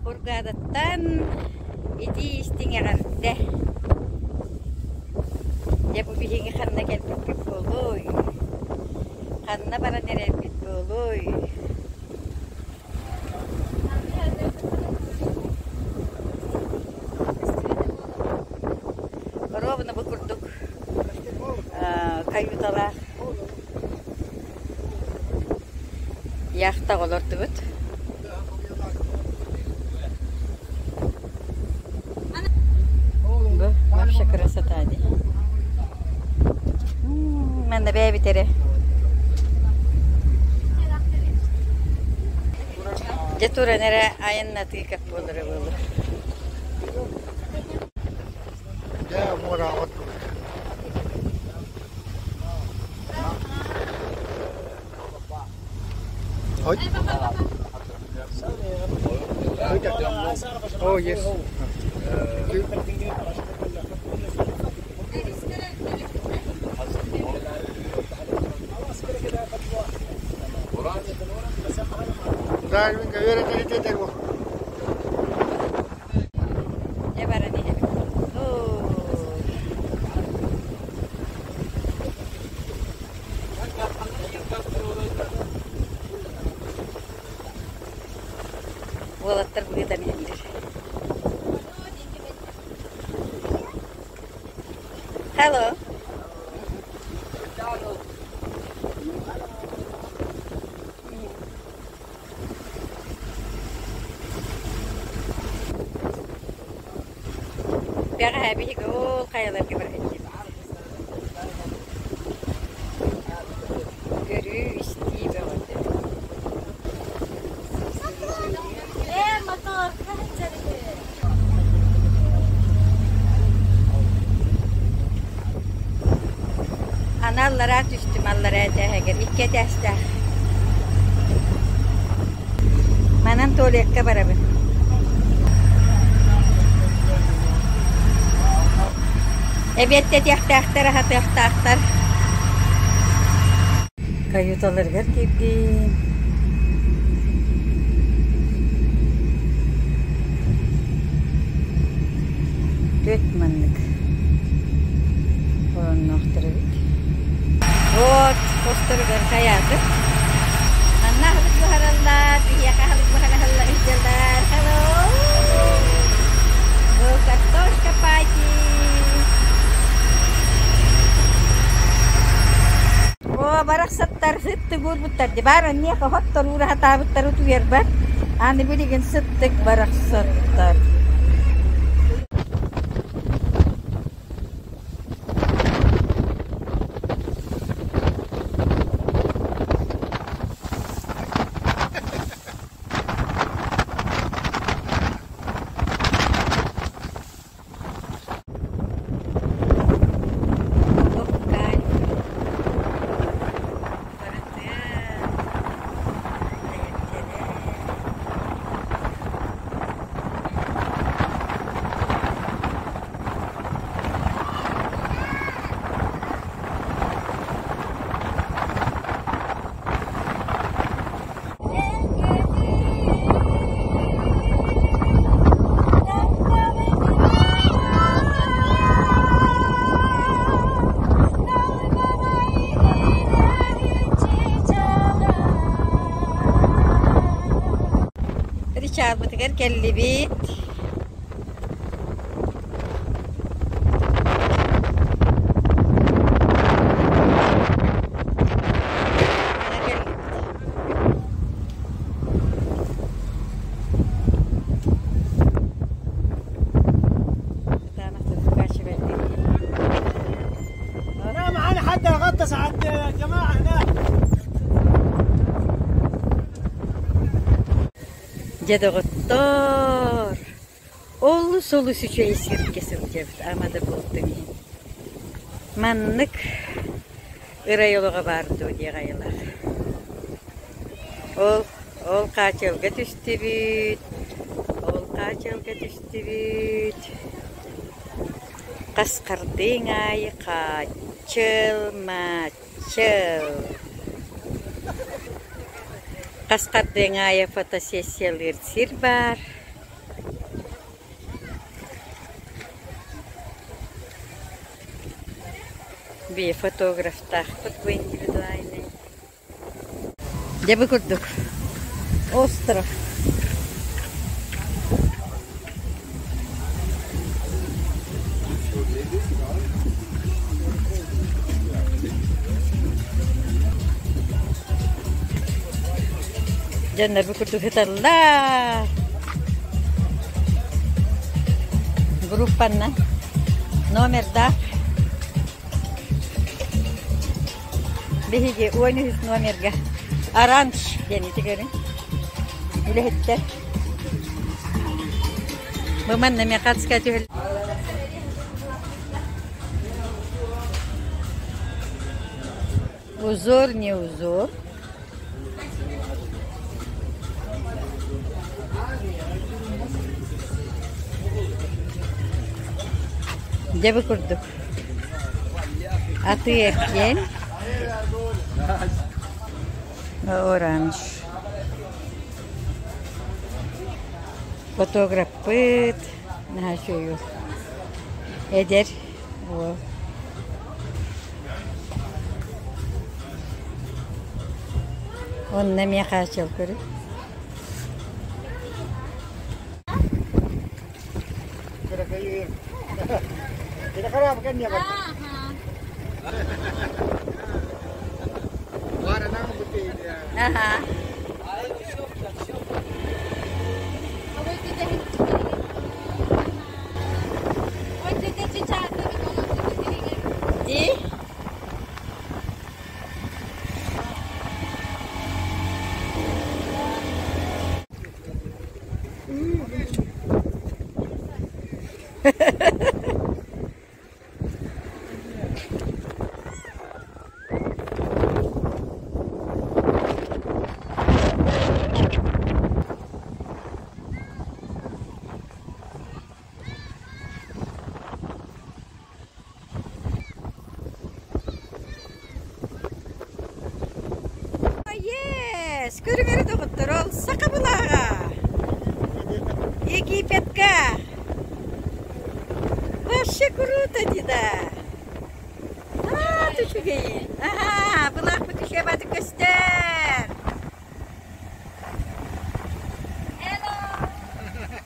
Хургаадаттан итии истиҥ эҕэрдэ! Дьэ бу биһиги ханна кэлбиппит буолуой? Ханна баран эрэрбит буолуой? Ровно бу курдук каюталаах Яхтаҕа олордубут. Бу вообще красота дии. Манна бэйэбит эрэ. Дьэ туран эрэ айаннатыы как буолара буолуо. Дьэ, муораҕа турар. Oh yes. Driving Дьэ баран иһэбит. Уолаттар быытан иһэллэр. Hello. Бэҕэһээ биһиги ол хайаларга баран Көрүү-истии бөҕөтө. Аны аллараа түстүм, аллараа этээһигэр икки этээстээх. Манан туалекка барабын. Эбиэттэтиэхтээхтэр, аһатыахтаахтар. Каюталарыгар киирдим. Түөрт маннык оронноохтор эбит. Вот, хосторугар хайаатык. Манна аһылык буһараллар, биһиэхэ аһылык буһараллар илдьэллэр. Hello! Бу картошка party! Оо, барахсаттар сыттык уурбуттар дии. Баар онниэхэ хоттор уура сатаабыттар утуйарбар. Аны билигин сыттык барахсаттар. Ричардбытыгар кэллибит. لا معانا حد غطس على الجماعه هناك. Дьэ доҕоттоор, олус олус үчүгэй сиргэ сылдьабыт, ама да буолтун иһин. Маннык ырай олоҕо баар дуо диэх айылаах. Ол ол хаачылга түстүбүт, ол хаачылга түстүбүт. Хас хардыыҥ аайы хааччыл, мааччыл. Хас хардыыҥ аайы фотосессиялыыр сир баар. Би фотографтаахпыт бу индивидуальный. Дьэ бу курдук остров. Дьоннор бу курдук сыталлар. Группаннан номердаах Биһиги 13 номерга Оранж диэн ити көрүҥ. Үлэһиттэр. Бу манна Мехатская түһэл. Узор не узор. Дьэ бу курдук. Атыы-эргиэн. Оранж. Фотографпыт. Наһаа үчүгэй Эдэр уол. Онно эмиэ хааччал көрү. Аха. Дии? Yes! Көрүҥ доҕоттор, ол саха былааҕа! Египетка! Вообще круто, деда! Аа, үчүгэй! Аха, былаахпыт үчүгэй баатык көстөр! Hello!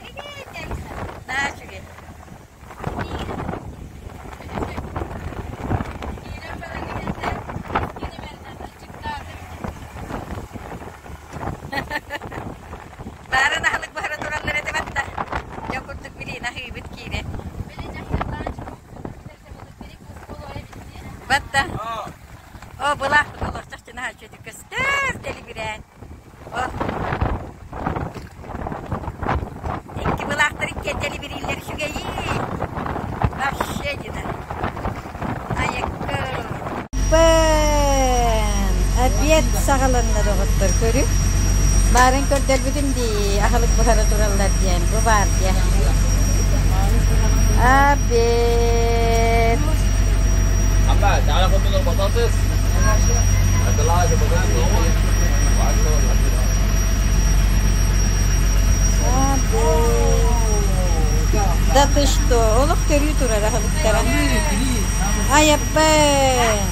Привет, Алиса! Наһаа үчүгэй. Баарын аһылык баһара тураллар этэ батта. Дьон курдук билиин аһыыбыт киирэн. Батта. О, былаахпыт олох чахчы наһаа үчүгэй көстөр тэлибирээн. О. Икки былаахтар иккиэн тэлибирииллэр үчүгэйи. Вообще дина. Айыкка. Бэн, обед саҕаланна доҕоттор көрү. Баарын көрдөрбүтүм дии, аһылык буһара тураллар диэн, бу баар диэн. Обед. محمد تعالى خد منه البطاطس هطلع لك البطاطس اهو وعايز صور الاكل Обед. Да ты что, олох төрүү турар аһылыктара. Айаппын.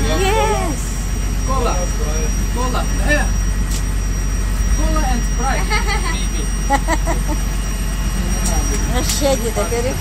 Yes. كولا كولا كولا and Sprite Вообще где-то көрү.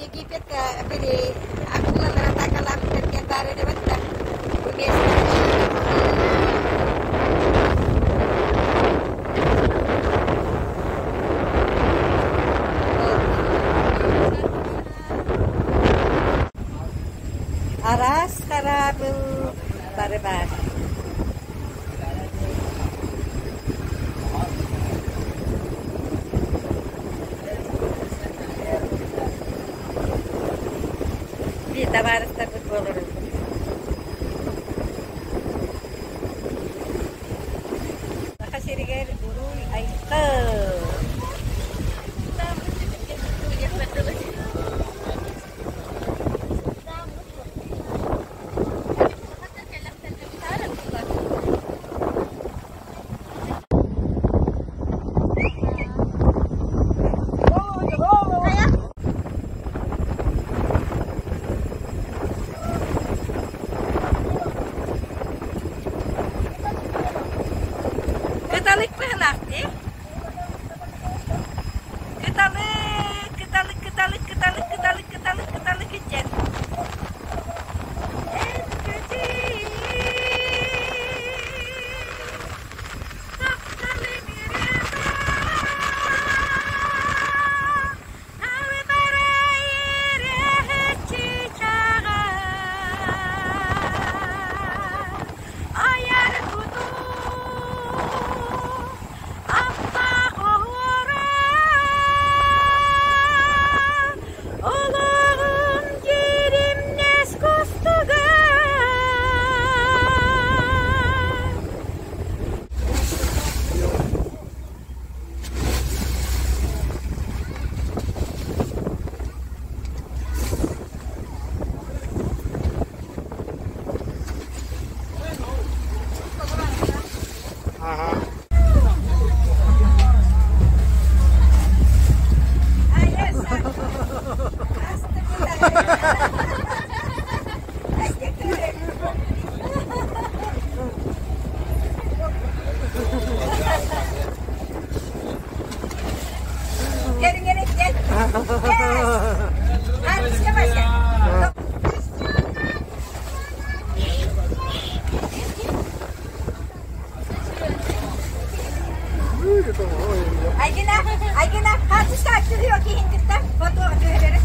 Египетка били Сатабыл бары баар. Биир табаарыстарбыт буоларбыт. Саха сиригэр уруй айхал! Кыталык быһылаах дии. Кыталык, кыталык, кыталык, кыталык, кыталык, кыталык, кыталык иччэн. Айар кутуу Аттаах оһуора Олоҕум дьиримнэс кустуга. Ага. Айгына, Айгына, хатыска түһүө киһин кытта фото түһэрэ.